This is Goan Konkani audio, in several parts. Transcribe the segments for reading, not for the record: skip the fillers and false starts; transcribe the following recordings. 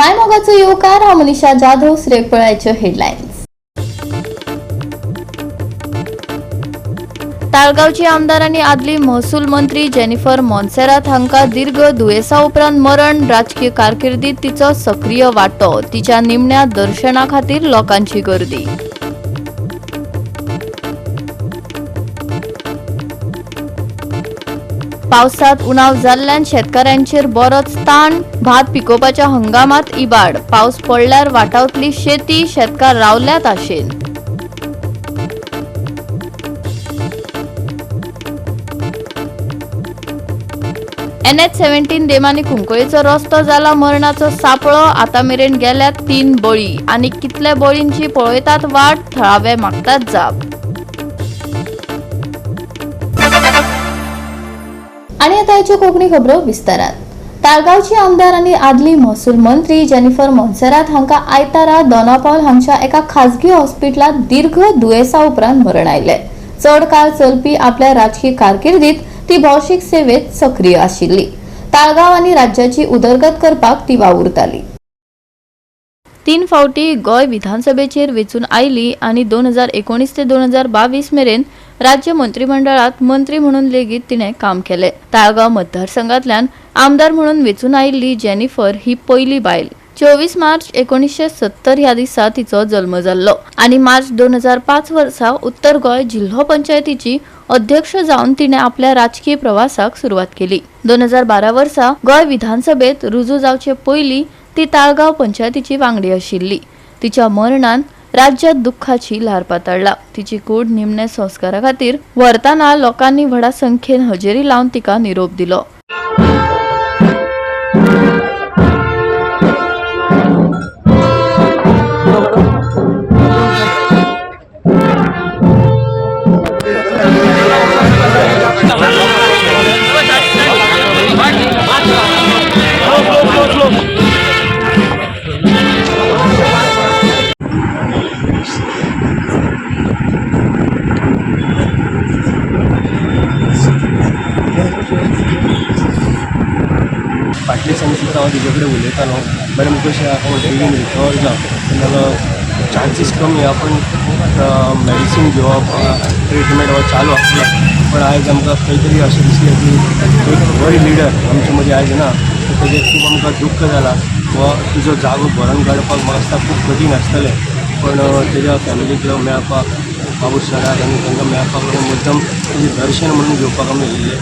मायमोगाचो येवकार. हांव मनीषा जाधव. सुरेक पळयाच्यो हेडलायन्स. ताळगांवची आमदार आनी आदली महसूल मंत्री जेनिफर मोन्सेरात हांकां दीर्घ दुयेंसा उपरांत मरण. राजकीय कारकिर्दीत तिचो सक्रीय वांटो. तिच्या निमण्या दर्शना खातीर लोकांची गर्दी. पावसात उणाव जाल्ल्यान शेतकारांचेर बरोच ताण. भात पिकोवपाच्या हंगामात इबाड. पावस पडल्यार वाटावतली शेती. शेतकार रावल्यात आशेन. NH 17 देमानी कुंकळीचो रस्तो जाला मरणाचो सापळो. आतां मेरेन गेल्यात 3 बळी आनी कितल्या बळींची पळयतात वाट. थळावे मागतात जाप. आणि आता याच्यो कोंकणी खबरो विस्तारात. ताळगांवची आमदार आनी आदली महसूल मंत्री जेनिफर मोन्सेरात हांकां आयतारा दोनापावल हांगच्या एका खाजगी हॉस्पिटलांत दीर्घ दुयेंसा उपरांत मरण आयलें. चड काळ चलपी आपल्या राजकीय कारकिर्दीत ती भौशीक सेवेत सक्रीय आशिल्ली. ताळगांव आनी राज्याची उदरगत करपाक ती वावुरताली. 3 फावटी गोंय विधानसभेचेर वेंचून आयली आनी 2019 ते 2022 मेरेन राज्य मंत्रिमंडळात मंत्री म्हणून लेगीत तिणें काम केलें. ताळगांव मतदारसंघांतल्यान आमदार म्हणून वेंचून आयिल्ली जेनिफर ही पयली बायल. 24 मार्च 1970 ह्या दिसा तिचो जल्म जाल्लो आनी मार्च 2005 वर्सा उत्तर गोंय जिल्हो पंचायतीची अध्यक्ष जावन तिणें आपल्या राजकीय प्रवासाक सुरवात केली. 2012 वर्सा गोंय विधानसभेत रुजू जावचे पयलीं ती ताळगांव पंचायतीची वांगडी आशिल्ली. तिच्या मरणान राज्यात दुख्खाची ल्हार पातळ्ळा. तिची कूड निमणे संस्कारा खातीर व्हरतना लोकांनी व्हडा संख्येन हजेरी लावन तिका निरोप दिलो. फाटले दिसांनी सुद्दां हांव तिजे कडेन उलयतालो, मॅडम कशें आहा, बेगीन रिकवर जा. नाल्यार चान्सीस कमी आहा, पूण मेडिसीन घेवप, ट्रिटमेंट हो चालू आसलो. पण आयज आमकां खंय तरी अशें दिसलें की एक बरी लिडर आमचे मदीं आयज ना. तर तेजें खूब आमकां दुख्ख जालां वा तिजो जागो भरून काडपाक म्हाका दिसता खूब कठीण आसतलें. पण तेज्या फॅमिलीक मेळपाक, बाबूश सराक आनी तांकां मेळपाक लागून मुद्दम तेजें दर्शन म्हणून घेवपाक आमी येयल्ले.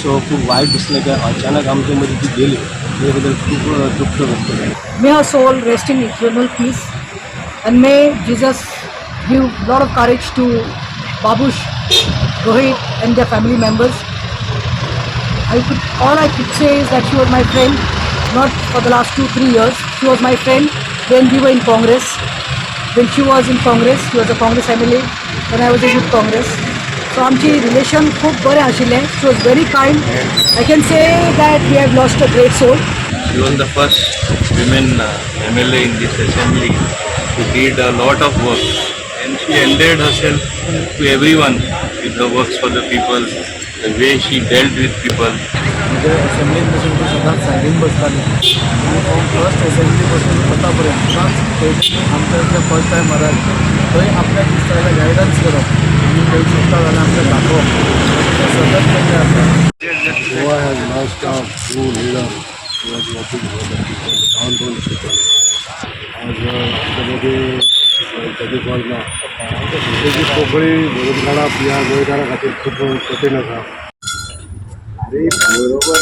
सो खूब वायट दिसलें की अचानक आमचे मदीं ती गेली. तेजे बद्दल खूब दुख्ख व्यक्त जालें. May her soul rest in eternal peace and may Jesus give lot of courage to Babush, Rohit and their family members. All I could say is that she was my friend, not for the last 2-3 years. She was my friend when we were in Congress. When she was in Congress, she was a Congress MLA, when I was a Youth Congress. So आमची रिलेशन खूब बरें आशिल्लें. She was very kind. I can say that we have lost a great soul. She was the first women MLA in this assembly who did a lot of work, and she endeared herself to everyone with her works for the people, the way she dealt with people. म्हणजे असेंब्लीन बसून ती सदांच सायडीन बसताली आनी फ्रॉम फर्स्ट असेंब्ली पासून आतां पर्यंत सदांच खंय आमच्या इतले फर्स्ट टायम मरात थंय आपल्याक दिसता जाल्यार गायडन्स करप आनी खंय चुकता जाल्यार आमकां दाखोवप, तें सतत केल्लें आसा. Goa has lost a true leader who was working for the people, down to people. आज आमच्या मदीं जेनिफर ना. तेजी पोकळी भरून काडप ह्या गोंयकारां खातीर खूब कठीण आसा. अरे बरोबर.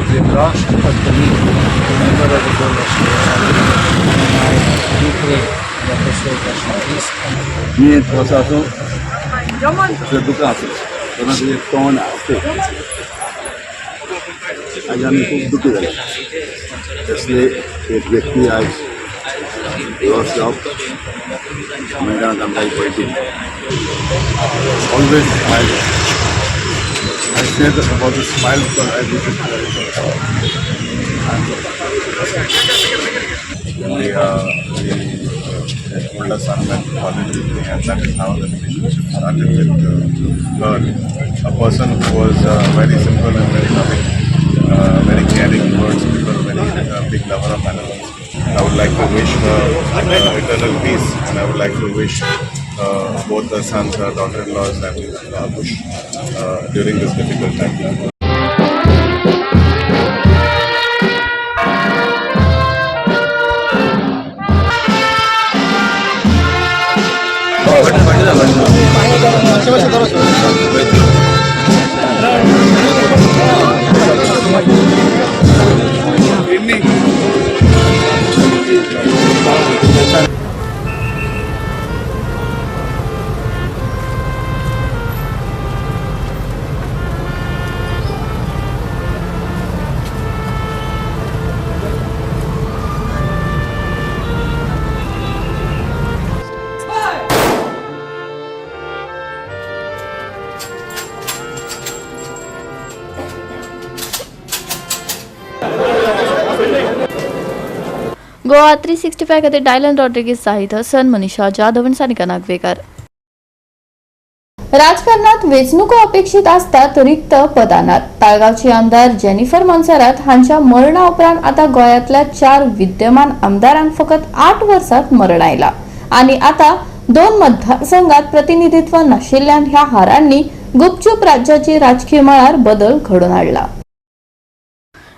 We lost a colleague, a member of the board of and I do pray that the soul rest in peace. मी असो आसूं, तसलें दुकां आसूं, तेन्ना तुजें तोंड आसते. आज आमी खूब दुखी जाले. तसले एक व्यक्ती आयज लॉस जावप गोंयकारांक आमकां पळयती. Always I say that about the smile because I visit. We older son went to college with me, and that is how the relationship started with her. A person who was very simple and very loving, very caring towards people, very big lover of animals. I would like to wish her eternal peace, and I would like to wish both her sons, her daughter-in-laws, and Abush during this difficult time. Goa 365 खातीर डायलन रॉड्रिगीज, साहिद हसन, मनीषा जाधव आनी सानिका नागवेकर. राजकारणात वेंचणुको अपेक्षित आसतात रिक्त पदानात. ताळगांवची आमदार जेनिफर मोन्सेरात हांच्या मरणा उपरांत आता गोंयांतल्या 4 विद्यमान आमदारांक फकत 8 वर्सात मरण आयला आनी आता 2 मतदारसंघात प्रतिनिधित्व नाशिल्ल्यान ह्या हारांनी गुपचूप राज्याची राजकीय मळार बदल घडोवन हाडला.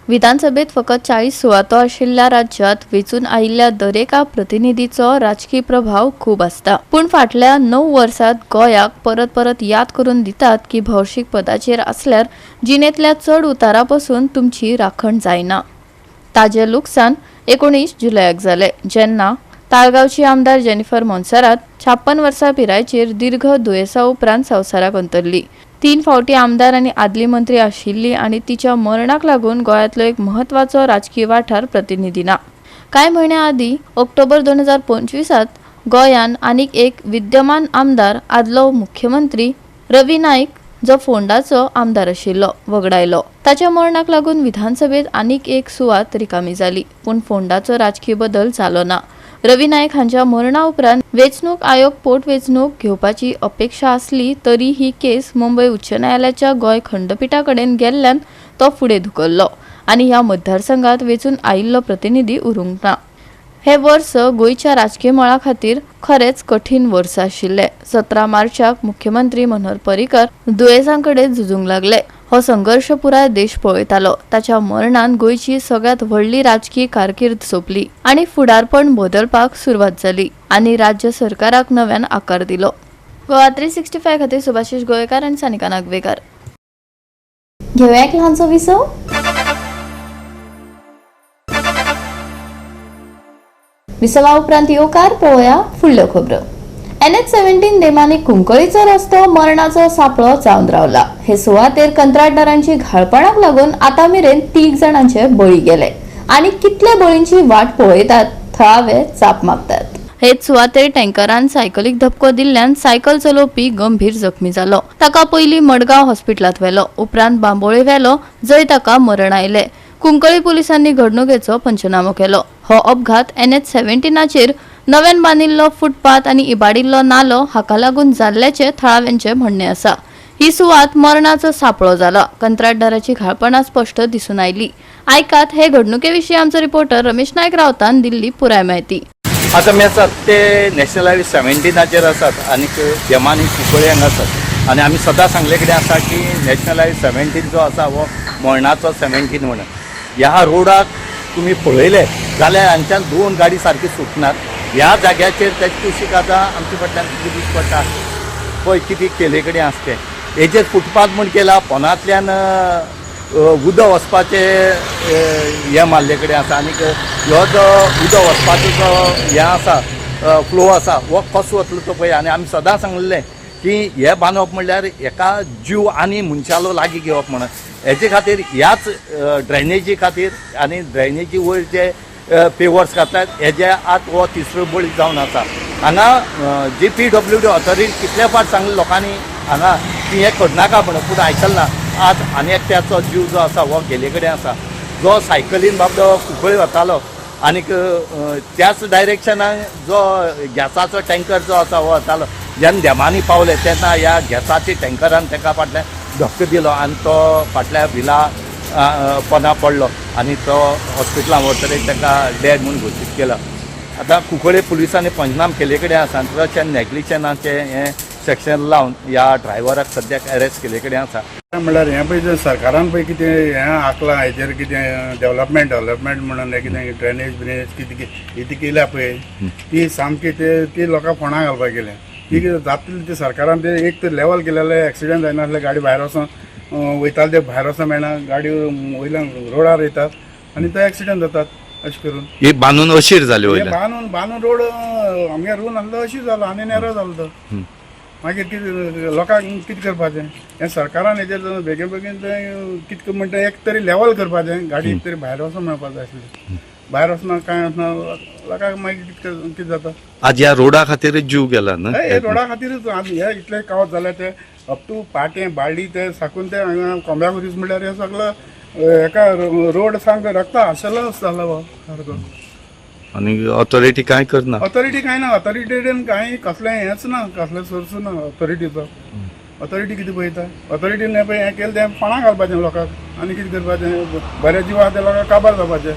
विधानसभेत फकत 40 सुवातो आशिल्ल्या राज्यात वेंचून आयिल्ल्या दरेका प्रतिनिधीचो राजकी प्रभाव खूब आसता. पूण फाटल्या 9 वर्सात गोंयाक परत परत याद करून दितात की भौशीक पदाचेर आसल्यार जिणेंतल्या चड उतारा पसून तुमची राखण जायना. ताजें लुकसाण 19 जुलयाक जालें, जेन्ना ताळगांवची आमदार जेनिफर मोन्सेरात 56 वर्सां पिरायेचेर दीर्घ दुयेंसा उपरांत संवसाराक अंतरली. 3 फावटी आमदार आनी आदली मंत्री आशिल्ली आनी तिच्या मरणाक लागून गोंयांतलो एक म्हत्वाचो राजकी वाठार प्रतिनिधी ना. कांय म्हयन्यां आदीं ऑक्टोबर 2025 गोंयान आनीक एक विद्यमान आमदार, आदलो मुख्यमंत्री रवी नायक, जो फोंडाचो आमदार आशिल्लो, वगडायलो. ताच्या मरणाक लागून विधानसभेत आनीक एक सुवात रिकामी जाली, पूण फोंडाचो राजकी बदल जालो ना. रवी नायक हांच्या मरणा उपरांत वेंचणूक आयोग पोटवेंचणूक घेवपाची अपेक्षा आसली तरी ही केस मुंबय उच्च न्यायालयाच्या गोंय खंडपिठा कडेन गेल्ल्यान तो फुडें धुकल्लो आनी ह्या मतदारसंघात वेंचून आयिल्लो प्रतिनिधी उरूंक ना. हे वर्स गोंयच्या राजकीय मळा खातीर खरेंच कठीण वर्स आशिल्लें. 17 मार्चाक मुख्यमंत्री मनोहर पर्रीकर दुयेंसां कडेन झुजूंक लागले. हो संघर्श पुराय देश पळयतालो. ताच्या मरणान गोंयची सगळ्यांत व्हडली राजकी कारकीर्द सोंपली आनी फुडारपण बदलपाक सुरवात जाली आनी राज्य सरकाराक नव्यान आकार दिलो. गोवा 365 खातीर सुभाषीश गोवेकार आनी सानिका नागवेकर. घेवया एक ल्हानसो विसव. विसवा उपरांत येवकार पळोवया फुडल्यो खबरो. NH 17 देमानी कुंकळीचो रस्तो मरणाचो सापळो जावन रावला. हे सुवातेर कंत्राटदारांची घाळपणाक लागून आतां मेरेन 3 जाणांचे बळी गेले आनी कितले बळींची वाट पळयतात थळावे चाप मागतात. हेच सुवातेर टँकरान सायकलीक धपको दिल्ल्यान सायकल चलोवपी गंभीर जखमी जालो. ताका पयलीं मडगांव हॉस्पिटलांत व्हेलो, उपरांत बांबोळे व्हेलो, जंय ताका मरण आयलें. कुंकळी पोलिसांनी घडणुकेचो पंचनामो केलो. हो अपघात NH 17चेर नव्यान बांदिल्लो फुटपाथ आनी इबाडिल्लो नालो हाका लागून जाल्ल्याचें थळाव्यांचें म्हणणें आसा. ही सुवात मरणाचो सापळो जाला. कंत्राटदाराची घाळपणां स्पश्ट दिसून आयली. आयकात हे घडणुके विशीं आमचो रिपोर्टर रमेश नायक रावतान दिल्ली पुराय म्हायती. आतां आमी आसात ते नॅशनल हायवे 17चेर आसात आनी देमानी कुंकळी हांगा आसात आनी आमी सदां सांगले कडेन आसा की नॅशनल हायवे 17 जो आसा हो मरणाचो 17 म्हणून. ह्या रोडाक तुमी पळयले जाल्यार हांगच्यान 2 गाडी सारकी सुटनात. ह्या जाग्याचेर तेचे कुशीक आतां आमच्या फाटल्यान कितें दिश्टी पडटा पळय कितें केले कडेन आसा तें. हेजेर फुटपाथ म्हूण केला, पोनांतल्यान उदक वचपाचें हें मारले कडेन आसा आनीक ह्यो जो उदक वचपाचो जो हें आसा फ्लो आसा हो कसो वतलो तो पळय. आनी आमी सदां सांगलें की हें बांदप म्हणल्यार हेका जीव आनी मनशालो लागीं घेवप म्हणून. हेजे खातीर ह्याच ड्रेनेजी खातीर आनी ड्रेनेजी वयर जे पेवर्स घातल्यात हेजे आत हो तिसरो बळी जावन आसा. हांगा जी PWD authority कितले फावट सांगले लोकांनी हांगा की हें करनाका म्हणून, पूण आयकल ना. आज आनी एकट्याचो जीव जो आसा हो गेले कडेन आसा. जो सायकलीन बाबडो कुंकळी वतालो आनीक त्याच डायरेक्शनान जो गॅसाचो टँकर जो आसा हो वतालो. जेन्ना देमांनी पावले तेन्ना ह्या गॅसाच्या टँकरान ताका फाटल्यान धक्को दिलो आनी तो फाटल्या व्हिला पोंदा पडलो आनी तो हॉस्पिटलान व्हरतकीर ताका डेड म्हूण घोशीत केला. आतां कुंकळे पुलिसांनी पंचनाम केल्ले कडेन आसा आनी ट्रस्ट एन्ड नेग्लिजनाचें हें सेक्शन लावन ह्या ड्रायव्हराक सद्याक अरेस्ट केल्ले कडेन आसा. म्हणल्यार हें पळय सरकारान पळय कितें हें आंखलां हेजेर कितें डेवलपमेंट डेवलपमेंट म्हणून हें कितें ड्रेनेज ब्रिनेज कितें कितें केल्या पळय ती सामकी ती लोकांक फोंडा घालपाक गेल्या. ती कितें जातली ती सरकारान ते एक तर लेवल केलेलें एक्सिडंट जायनासले गाडी भायर वचोन वयताले ते भायर वचोन मेळना, गाडी वयल्यान रोडार वयतात आनी ते एक्सिडंट जातात अशें करून. ही बांदून अशीर जाली हे वयल्यान. बांदून बांदून रोड आमगे रून आसलो अशी जालो आनी नेरो जालो तो. मागीर कितें लोकांक कितें करपाचें हें सरकारान हेजेर बेगीन बेगीन तें कितें म्हणटा एक तरी लेवल करपाचें, गाडी एक तरी भायर वचोन मेळपा जाय आसली, भायर वचना कांय वचना लोकांक मागीर कितें कितें जाता. आज ह्या रोडा खातीर जीव गेला न्हय? हे रोडा खातीरच आज हे इतले कावत जाले ते अप टू पाटें बाळ्ळी ते साकून ते हांगा कोंब्याकुरीस म्हणल्यार हे सगळो हेका रोड सामको रगता आशिल्लो जालो हो सारको. आनी ऑथॉरिटी कांय करना? ऑथॉरिटी कांय ना, ऑथॉरिटीन कांय कसलें हेंच ना, कसलें सोर्स ना ऑथॉरिटीचो. ऑथॉरिटी कितें पळयता, ऑथॉरिटीन पळय हें केलें तें फोंडा घालपाचें लोकांक आनी कितें करपाचें, बऱ्या जिवा ते लोकांक काबार जावपाचें.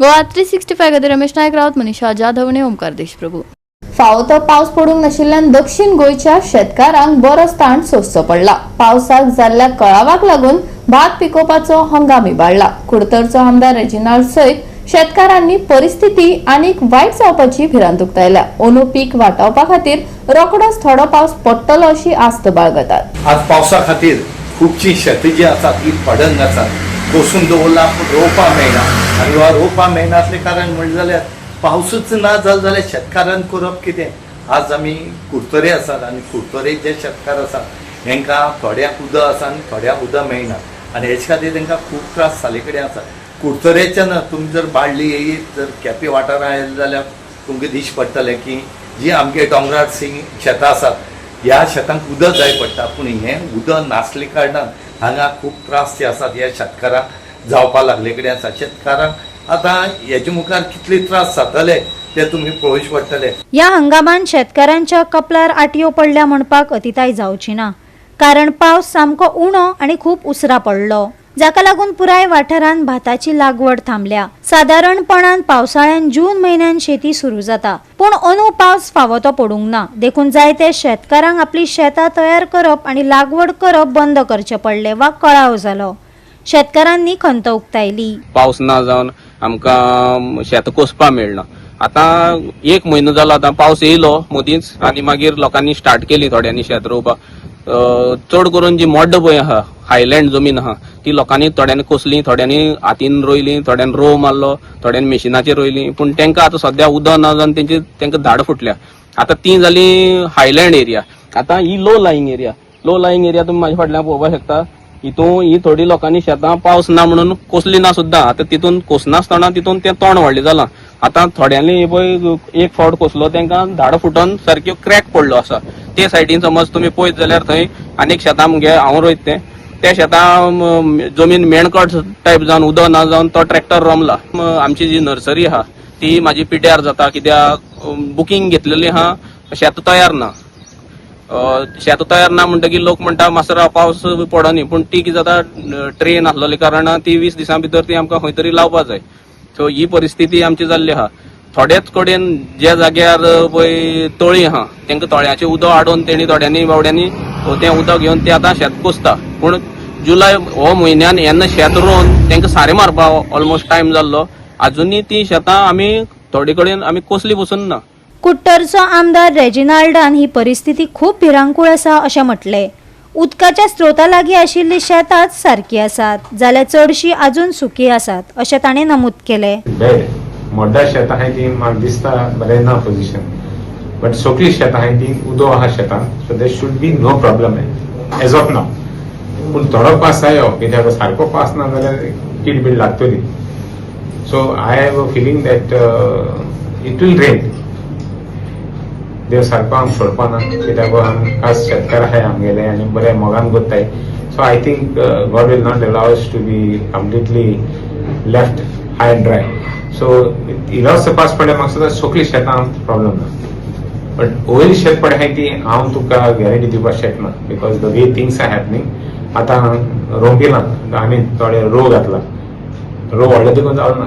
गोवा 365 खातीर रमेश नायक रावत, मनीषा जाधवणे, ओमकार देशप्रभू. फावो तो पावस पडूंक नाशिल्ल्यान दक्षिण गोंयच्या शेतकारांक बरोच ताण सोंसचो पडला. पावसाक जाल्ल्या कळावाक लागून भात पिकोवपाचो हंगाम इबाडला. कुडतरचो आमदार रेजिनाल्ड सयत शेतकारांनी परिस्थिती आनीक वायट जावपाची भिरांत उक्तायल्या. अंदू पीक वाटावपा खातीर रोखडोच थोडो पावस पडटलो अशी आस्त बाळगतात. आज पावसा खातीर खुबशीं शेतां जीं आसात ती पडंग आसात, कोसून दवरला पूण रोवपा मेळना. आनी वा रोवपा मेळनासलें कारण म्हणलें जाल्यार पावसूच ना जालो जाल्यार शेतकारान करप कितें? आज आमी कुडतरे आसात आनी कुडतरे जे शेतकार आसात हेंकां थोड्यांक उदक आसा आनी थोड्यांक उदक मेळना आनी हेचे खातीर तेंकां खूब त्रास जाल्ले कडेन आसा. कुडतरेच्यान तुमी जर बाळ्ळी येयत जर केपें वाठारांत आयले जाल्यार तुमकां दिश्टी पडटलें की जी आमगे दोंगरार शेतां आसात ह्या शेतांक उदक जाय पडटा, पूण हें उदक नासले कारणान हांगा खूब त्रास जे आसात ह्या शेतकारांक जावपा लागले कडेन आसा. शेतकारांक आतां हेजे मुखार कितले त्रास जातले ते तुमी पळोवचे पडटले. ह्या हंगामान शेतकारांच्या कपलार आटयो पडल्या म्हणपाक अतिताय जावची ना, कारण पावस सामको उणो आनी खूब उसरा पडलो, जाका लागून पुराय वाठारांत भाताची लागवड थांबल्या. सादारणपणान पावसाळ्यान जून म्हयन्यान शेती सुरू जाता, पूण अंदू पावस फावो तो पडूंक ना, देखून जायते शेतकारांक आपली शेतां तयार करप आनी लागवड करप बंद करचें पडलें वा कळाव जालो. शेतकारांनी खंत उक्तायली. पावस ना जावन आमकां शेत कोसपा मेळना. आतां एक म्हयनो जालो, आतां पावस येयलो मदींच आनी मागीर लोकांनी स्टार्ट केली थोड्यांनी शेत रोवपाक. चड करून जी मोड्ड पळय आहा, हायलँड जमीन आहा, ती लोकांनी थोड्यांनी कोसली, थोड्यांनी हातीन रोयली, थोड्यांनी रोव मारलो, थोड्यांनी मेशिनाचेर रोयली, पूण तांकां आतां सद्या उदक ना जावन तेंची तांकां झाड फुटल्या. आतां ती जाली हायलँड एरिया. आतां ही low lying area, low lying area तुमी म्हाज्या फाटल्यान पळोवपाक शकता. हितून ही थोडी लोकांनी शेतां पावस ना म्हणून कोसली ना सुद्दां. आतां तितून कोसनासतना तितून तें तण व्हडलें जालां. आतां थोड्यांनी पळय एक फावट कोसलो तांकां झाड फुटोन सारक्यो क्रॅक पडलो आसा. ते सायडीन समज तुमी पळयत जाल्यार थंय आनीक शेतां मुगे हांव रोयत तें त्या शेतां जमीन मेणकट टायप जावन उदक ना जावन तो ट्रॅक्टर रोमला. आमची जी नर्सरी आहा ती म्हाजी पिड्यार जाता, कित्याक बुकींग घेतलेली आहा, शेत तयार ना. शेत तयार ना म्हणटकीर लोक म्हणटा मातसो राव पावस पडनी, पूण ती कितें जाता ट्रेन आसलेली कारणान ती 20 दिसां भितर ती आमकां खंय तरी लावपा जाय. सो ही परिस्थिती आमची जाल्ली आहा. थोड्याच कडेन ज्या जाग्यार पळय तळी आहा तांकां तळ्याचें उदक हाडून तेणी थोड्यांनी बावड्यांनी तें उदक घेवन ते आतां शेत कोसता. पूण जुलय हो म्हयन्यान येन्ना शेत रोवन तांकां सारें मारपा ऑलमोस्ट टायम जाल्लो, आजुनूय ती शेतां आमी थोडे कडेन आमी कोसली पसून ना. कुडटरचो आमदार रेजिनाल्डान ही परिस्थिती खूब भिरांकूळ आसा अशें म्हटलें. उदकाच्या स्रोता लागीं आशिल्ली शेतांच सारकी आसात जाल्यार चडशीं अजून सुकी आसात अशें ताणें नमूद केलें. बेड मोड्डा शेतां आहाय ती म्हाका दिसता बरें ना पोजिशन, बट सगळीं शेतां आहाय ती उदक आहा शेतान, so there should be no problem as of now. पूण थोडो पास जायो कित्याक सारको पास ना जाल्यार कीड बीड लागतली. So I have a feeling that it will rain. देव सारको आम सोडपा ना कित्याक आम खास शेतकार आहाय आमगेले आनी बरे मोगान करताय. So I think God will not allow us to be completely left high and dry. So इल्लोसो पावस पडल्यार म्हाका सुद्दां सगळीं शेतां प्रॉब्लम ना, बट वयर शेत पडले आहाय ती हांव तुका गॅरंटी दिवपाक शकना, because the way things are happening. आतां रोंपिलां आमी, थोडे रोव घातला, रोव व्हडले देखून जावं ना,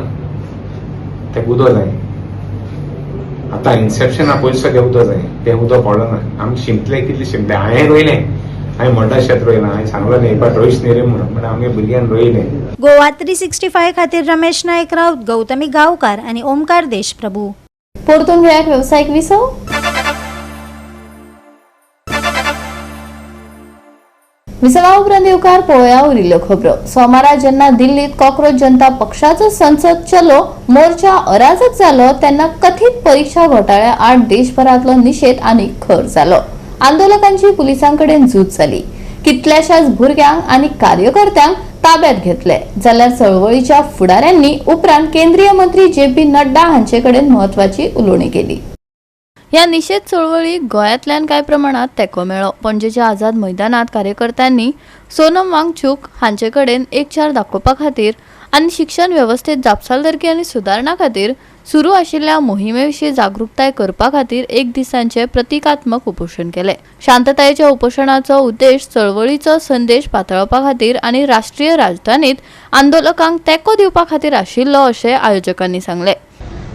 तेका उदक जाय. आतां इन्सेप्शना पयलीं सगळें उदक जाय, तें उदक पडलो ना. आमी शिंपले, कितले शिंपले. हांवें रोयलें, हांवें मोड्डा शेत रोयलां. हांवें सांगलो न्ही एक रोयच न्ही रे म्हणून, पण आमगे भुरग्यान रोयलें. गोवा 365 खातीर रमेश नायक राऊत, गौतमी गावकार आणि ओमकार देशप्रभू. परतून घेयात वेवसायीक विसव. विसवा उपरांत येवकार. पळोवया उरिल्ल्यो खबरो. सोमारा जेन्ना दिल्लीत कॉकरोच जनता पक्षाचो संसद चलो मोर्चा अराजक जालो, तेन्ना कथीत परीक्षा घोटाळ्या आड देशभरांतलो निशेध आनीक खर जालो. आंदोलकांची पुलिसां कडेन झूज जाली. कितल्याशाच भुरग्यांक आनी कार्यकर्त्यांक ताब्यात घेतले, जाल्यार चळवळीच्या फुडाऱ्यांनी उपरांत केंद्रीय मंत्री जे पी नड्डा हांचे कडेन म्हत्वाची उलोवणी केली. ह्या निशेध चळवळीक गोंयांतल्यान कांय प्रमाणात तेंको मेळ्ळो. पणजेच्या आझाद मैदानात कार्यकर्त्यांनी सोनम वांगचूक हांचे कडेन एकचार दाखोवपा खातीर आनी शिक्षण वेवस्थेत जापसालदारकी आनी सुदारणा खातीर सुरू आशिल्ल्या मोहिमे विशीं जागृताय करपा खातीर एक दिसांचे प्रतिकात्मक उपोशण केले. शांततायेच्या उपोशणाचो उद्देश चळवळीचो संदेश पातळावपा खातीर आनी राष्ट्रीय राजधानीत आंदोलकांक तेंको दिवपा खातीर आशिल्लो, अशें आयोजकांनी सांगलें.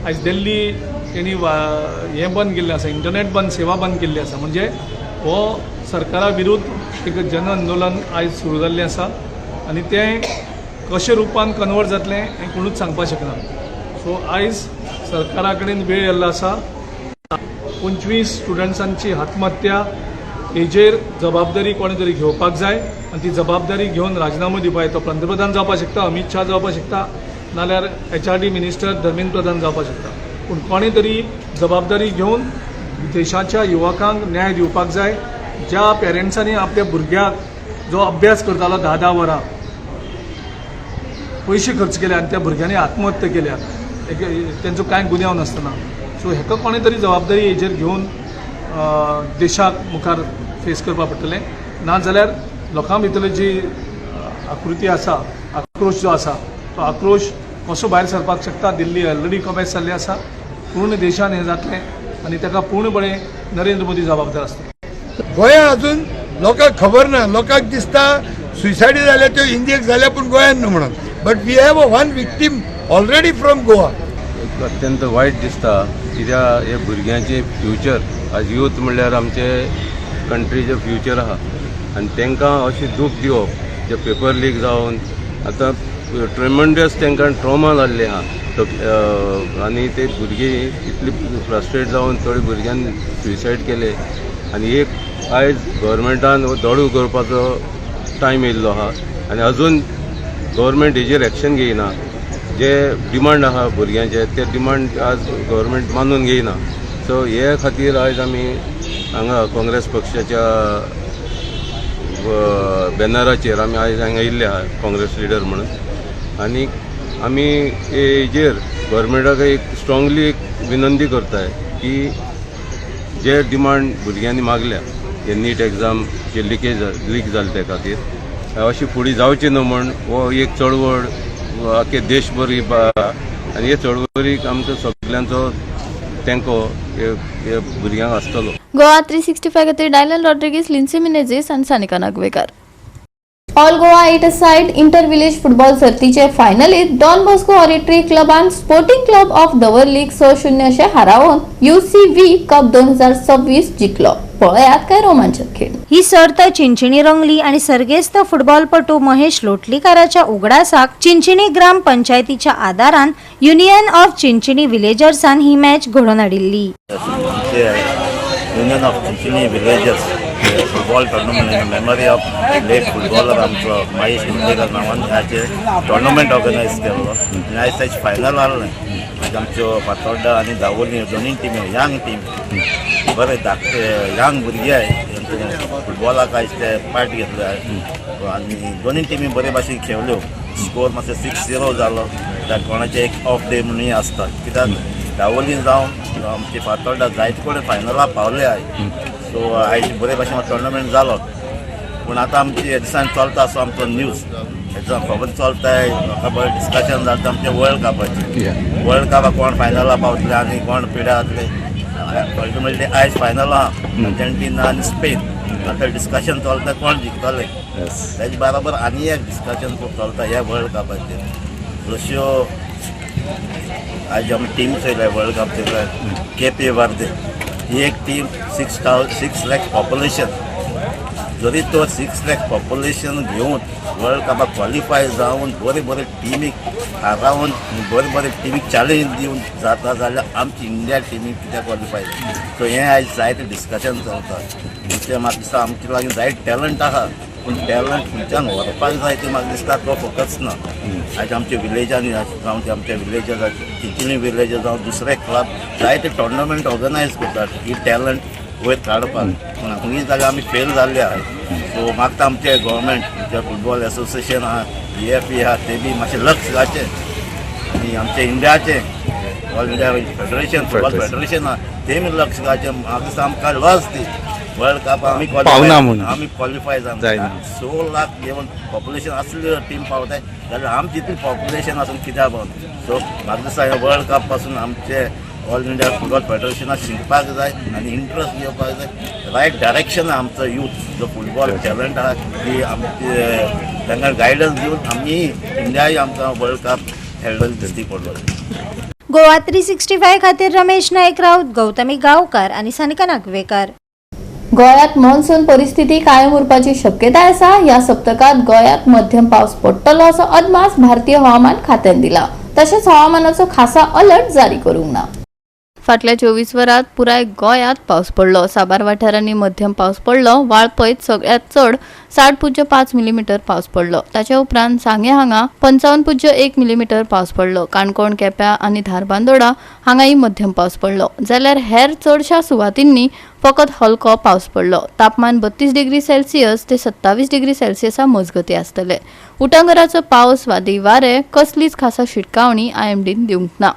आयज दिल्ली तेणी हें बंद केल्लें आसा, इंटरनेट बंद, सेवा बंद केल्ली आसा. म्हणजे हो सरकारा विरुद्ध एक जन आंदोलन आयज सुरू जाल्लें आसा आनी तें कशें रुपान कन्वर्ट जातलें हें कोणूच सांगपाक शकना. सो आयज सरकारा कडेन वेळ येयल्लो आसा. 25 स्टुडंट्सांची आत्महत्या हेजेर जबाबदारी कोणें तरी घेवपाक जाय आनी ती जबाबदारी घेवन राजिनामो दिवपाक जाय. तो पंतप्रधान जावपाक शकता, अमीत शाह जावपाक शकता, नाल्यार एचआरडी मिनिस्टर धर्मेंद्र प्रधान जावपाक शकता. पूण कोणें तरी जबाबदारी घेवन देशाच्या युवकांक न्याय दिवपाक जाय. ज्या पेरंट्सांनी आपल्या भुरग्याक जो अभ्यास करतालो 10-10 वरां पयशे खर्च केले आनी त्या भुरग्यांनी आत्महत्या केल्या, एक तेंचो कांय गुन्यांव नासतना, सो हेका कोणें तरी जबाबदारी हेजेर घेवन देशाक मुखार फेस करपाक पडटलें. नाजाल्यार लोकां भितरली जी आकृती आसा, आक्रोश जो आसा, तो आक्रोश कसो भायर सरपाक शकता. दिल्ली ऑलरेडी कॉमेस जाल्ली आसा, पूर्ण देशान हें जातलें आनी ताका पूर्णपणे नरेंद्र मोदी जबाबदार आसतलो. गोंया अजून लोकांक खबर ना. लोकांक दिसता सुसायडी जाल्या त्यो इंडियेक जाल्या, पूण गोंयान न्हू म्हणून. But we have a one victim already from Goa. अत्यंत वायट दिसता, कित्याक हे भुरग्यांचे फ्युचर आज यूथ म्हणल्यार आमचे कंट्रीचें फ्युचर आहा आनी तांकां अशें दूख दिवप, जे पेपर लीक जावन आतां ट्रेमंडस तांकां ट्रॉमा जाल्ले आहा आनी ते भुरगीं इतली फ्रस्ट्रेट जावन थोडे भुरग्यांनी सुसायड केले. आनी एक आयज गव्हर्मेंटान हो दोळे उगडपाचो टायम येयल्लो आहा आनी अजून गव्हर्मेंट हेजेर एक्शन घेयना. जे डिमांड आहा भुरग्यांचे, ते डिमांड आज गव्हर्मेंट मानून घेयना. सो हे खातीर आयज आमी हांगा काँग्रेस पक्षाच्या बॅनराचेर आमी आयज हांगा येयल्ले आहा काँग्रेस लिडर म्हणून. आनी आमी हेजेर गव्हर्मेंटाक एक स्ट्रॉंगली एक विनंती करताय की जे डिमांड भुरग्यांनी मागल्या, हे नीट एग्जाम जे लीक जाले ते खातीर अशी फुडें जावची न्हू म्हण हो एक चळवळ आख्खे देशभर ही आनी हे चळवळीक आमकां सगल्यांचो तेंको हे भुरग्यांक आसतलो. गोवा 365 खातीर डायलन रॉड्रिगीस, लिन्सी मिनेझीस आनी Sanika Nagwekar. All Goa eight side inter village football सर्तीचे फायनलीत डॉन बॉस्को ऑरेटरी क्लबान स्पोर्टिंग क्लब ऑफ दवर्लीक 6-0 अशें हारावन युसीव्ही कप 2026 जिखलो. पळयात काय रोमांचक खेळ. ही सर्त चिंचिणी रंगली आणि सर्गेस्त फुटबॉलपटू महेश लोटलीकाराच्या उगडासाक चिंचिणी ग्राम पंचायतीच्या आदारान युनियन ऑफ चिंचिणी विलेजर्सान ही मॅच घडोवन हाडिल्ली. Union of Chinchinim Villagers football tournament in memory of late footballer आमचो महेश लोटलीकर नांवान हाचे टुर्नामेंट ऑर्गनायज केल्लो आनी आयज ताचे फायनल आहलें. आयज आमच्यो फातोड्डा आनी दावोली दोनूय टिमी यंग टीम, बरे धाकटे यंग भुरगे फुटबॉलाक आयज ते पार्ट घेतले आनी दोनूय टिमी बरे भाशेन खेळ्ळ्यो. स्कोर मातसो 6-0 जालो. कोणाचे एक ऑफ डे म्हणूय आसता, कित्याक दावोली जावं आमची फातोड्डा जायते कडेन फायनलाक पावले आयज. सो आयज बरे भाशेन टुर्नामेंट जालो, पूण आतां आमची ह्या दिसान चलता असो आमचो न्यूज हेचो खबर चलताय, लोकां बरें डिस्कशन जाता आमचें वर्ल्ड कपाचें. वर्ल्ड कपाक कोण फायनला पावतले आनी कोण पिड्या जातले. अल्टिमेटली आयज फायनल आहा अर्जेंटिना आनी स्पेन. आतां डिस्कशन चलता कोण जिखतले. तेजे बरोबर आनी एक डिस्कशन खूब चलता ह्या वर्ल्ड कपाचेर. जश्यो आयज आमी टीम चोयल्या वर्ल्ड कप चोयल्या, केपी वर्दे ही एक टीम 6 लाख पॉप्युलेशन, जरी तो 6 लाख पॉप्युलेशन घेवन वर्ल्ड कपाक क्वॉलिफाय जावन बरे बरे टिमीक हारावन बरे बरे टिमीक चॅलेंज दिवन जाता जाल्यार आमची इंडिया टिमीक कित्याक क्वॉलिफाय जाता. सो हें आयज जायतें डिस्कशन चलता. तें म्हाका दिसता आमचे लागीं जायते टॅलंट आहा, पूण टॅलंट खंयच्यान व्हरपाक जाय तें म्हाका दिसता तो फोकस ना. आयज आमच्या विलेजांनी जावं ते आमच्या विलेजां चिंचणी विलेज जावं दुसरे क्लब जायते टोर्नामेंट ऑर्गनायज करतात ही टॅलंट वयर काडपाक, पूण खंय जाल्यार आमी फेल जाल्ले आहाय. सो म्हाका आमचे गव्हर्मेंट जे फुटबॉल एसोसिएशन आहा, EFE आहा, ते बी मातशें लक्ष घालचें आनी आमचे इंडियाचे all India federation football federation आहा ते बी लक्ष घालचें. म्हाका दिसता आमकां लज ती वर्ल्ड कप आमी आमी क्वॉलिफाय जावना. 6 लाख घेवन पॉप्युलेशन आसली टीम पावताय जाल्यार आमची इतली पॉप्युलेशन आसून कित्याक पावना. सो म्हाका दिसता ह्या वर्ल्ड कप पासून आमचे ऑल इंडिया फुटबॉल फेडरेशनाक शिकपाक जाय आनी इंट्रस्ट घेवपाक जाय. रायट डायरेक्शन आमचो यूथ जो फुटबॉल टॅलंट आहा ती आमचे तांकां गायडन्स दिवन आमी इंडियाय आमकां वर्ल्ड कप खेळटले दिश्टी पडलो. गोवा 365 खातीर रमेश नायक राऊत, गौतमी गांवकार आनी सानिका नागवेकर. गोंयांत मॉन्सून परिस्थिती कायम उरपाची शक्यताय आसा. ह्या सप्तकांत गोंयांत मध्यम पावस पडटलो असो अदमास भारतीय हवामान खात्यान दिला. तशेंच हवामानाचो खासा अलर्ट जारी करूंक ना. फाटल्या 24 वरांत पुराय गोंयांत पावस पडलो. साबार वाठारांनी मध्यम पावस पडलो. वाळपयत सगळ्यांत चड 60.5 मिलीमीटर पावस पडलो. ताच्या उपरांत सांगे हांगा 55.1 मिलीमीटर पावस पडलो. काणकोण, केप्यां आनी धारबांदोडा हांगाय मध्यम पावस पडलो. जाल्यार हेर चडशा सुवातींनी फकत हलको पावस पडलो. तापमान 32 डिग्री सेल्सियस ते 27 डिग्री सेल्सियसा मजगती आसतले. उटंगराचो पावस वादी वारे कसलीच खासा शिटकावणी IMDन दिवंक ना.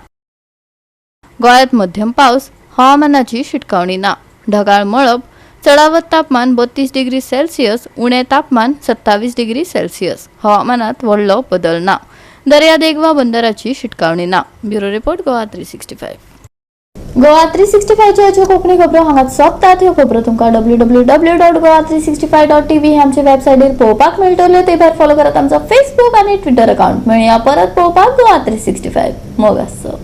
गोंयांत मध्यम पावस, हवामानाची शिटकावणी ना. ढगाळ मळब, चडावत तापमान 32 डिग्री सेल्सियस, उणें तापमान 27 डिग्री सेल्सियस. हवामानात व्हडलो बदल ना. दर्यादेग वा बंदराची शिटकावणी ना. Bureau report, Goa 365. Goa 365च्यो ह्यो कोंकणी खबरो हांगाच सोंपतात. ह्यो खबरो तुमकां www.goa365.tv हे आमचे वेबसायटीर पळोवपाक मेळटल्यो. ते भायर फॉलो करात आमचो फेसबूक आनी ट्विटर अकाउंट. मेळया परत पळोवपाक गोवा 365. मोग आसचो.